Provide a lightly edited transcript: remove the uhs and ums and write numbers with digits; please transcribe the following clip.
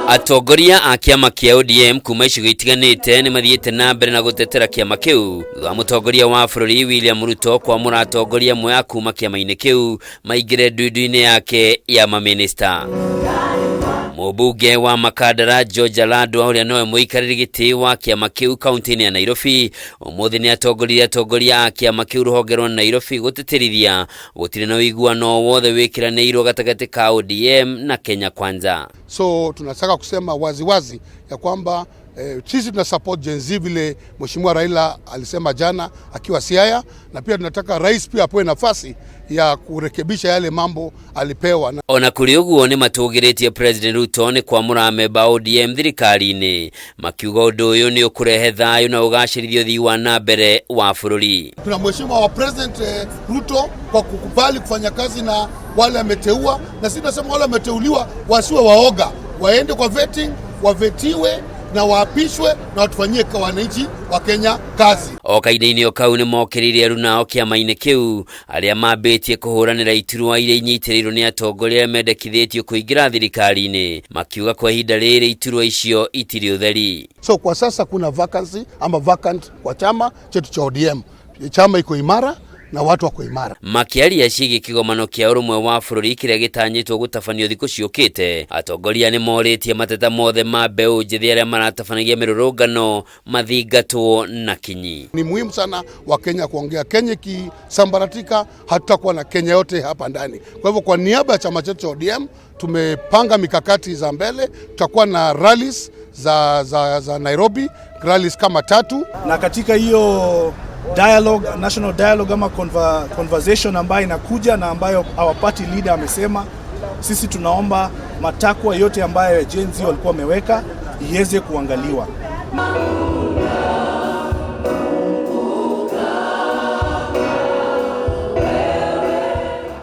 Atongoria a kĩama kĩa ODM kuma icigo itiganĩte nĩ mathiĩte na mbere na gũtetera kĩama kĩu thutha wa mũtongoria wa bũrũri William Ruto kwamũra atongoria amwe a kuma kĩama-inĩ kĩu maingĩre ndundu-inĩ yake ya mamĩnĩsta. Mũmbunge wa Makandara George Aladwa, ũrĩa nowe mũikarĩri gĩtĩ wa kĩama kĩu kaunti-inĩ ya Nairobi, ũmũthĩ nĩ atongoririe atongoria a kĩama kĩu rũhonge rwa Nairobi gũtĩtĩrithia gũtirĩ na ũiguano o wothe wĩkĩranĩirwo gatagatĩ ka ODM na Kenya Kwanza. So tunataka kusema waziwazi ya kwamba sisi tuna support Gen Z vile Mheshimiwa Raila alisema jana akiwa Siaya, na pia tunataka rais pia apewe nafasi ya kurekebisha yale mambo alipewa. Na Ona kũrĩ ũguo, nĩ matũgĩrĩtie President Ruto nĩ kwamũra amemba a ODM thirikari-inĩ, makiuga ũndũ ũyũ nĩ ũkũrehe thayũ na ũgacĩrithia ũthii wa na mbere wa bũrũri. Tuna mheshimiwa wa President Ruto kwa kukubali kufanya kazi na wale ameteua, na sisi tunasema wale wameteuliwa wasiwe waoga, waende kwa vetting, wavetiwe na waapishwe na watufanyie kwa wananchi wa Kenya kazi. O kahinda-inĩ o kau, nĩ mokĩrĩire arunao kĩama-inĩ kĩu arĩa mambĩtie kũhũranĩra iturwa iria inyitĩrĩirwo nĩ atongoria arĩa mendekithĩtio kũingĩra thirikari-inĩ, makiuga kwa ihinda rĩrĩ iturwa icio itirĩ ũtheri. So kwa sasa kuna vacancy ama vacant kwa chama chetu cha ODM. Chama iko imara na watu wako imara. Makĩaria ciĩgiĩ kĩgomano kĩa ũrũmwe wa bũrũri kĩrĩa gĩtanyĩtwo gũtabanio thikũ ciũkĩte, atongoria nĩ morĩtie mateta mothe ma mbeũ njĩthĩ arĩa maratabanagia mĩrũrũngano mathingatwo na kinyi. Ni muhimu sana wa Kenya kuongea. Kenya ikisambaratika, hatutakuwa na Kenya yote hapa ndani. Kwa hivyo, kwa niaba ya chama chetu cha ODM tumepanga mikakati za mbele. Tutakuwa na rallies za Nairobi, rallies kama tatu. Na katika hiyo dialogue, national dialogue ama conversation ambayo inakuja na ambayo our party leader amesema, sisi tunaomba matakwa yote ambayo Gen Z walikuwa wameweka iweze kuangaliwa.